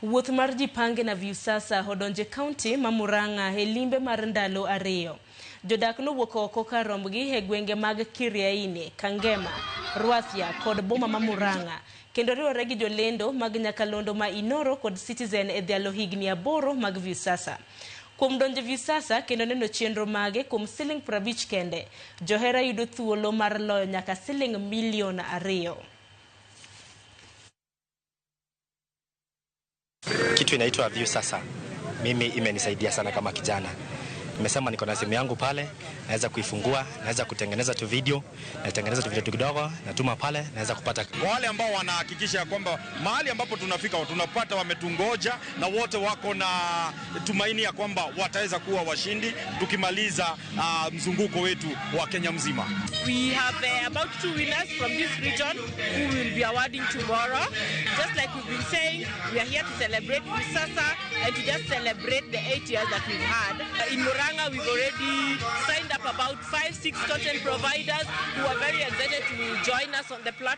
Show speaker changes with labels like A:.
A: Wuoth mar Jipange na Viusasa odonje kaunti ma Murang'a e limbe mar ndalo 2. Jodak nowuok oko kar rombgi e gwenge mag Kiriaini, Kangema, Rwathia kod boma ma Murang'a kendo riwore gi jolendo mag nyakalondo ma Inoro kod Citizen e dhialo higni 8 mag Viusasa. Kuom donjo Viusasa kendo neno chenro mage kuom siling 50 kende, johera yudo thuolo mar loyo nyaka siling milion 2.
B: Kitu inaitwa Viusasa mimi imenisaidia sana kama kijana. Nimesema niko na simu yangu pale, naweza kuifungua, naweza kutengeneza tu video, natengeneza tu video kidogo, natuma pale, naweza kupata.
C: Kwa wale ambao wanahakikisha kwamba mahali ambapo tunafika tunapata wametungoja na wote wako na tumaini ya kwamba wataweza kuwa washindi tukimaliza mzunguko wetu wa Kenya mzima.
D: We have about 2 winners from this region who will be awarding tomorrow. Just like we've been saying, we are here to celebrate Viusasa and to just celebrate the 8 years that we've had. In Murang'a, we've already signed up about 5-6 content providers who are very excited to join us on the platform.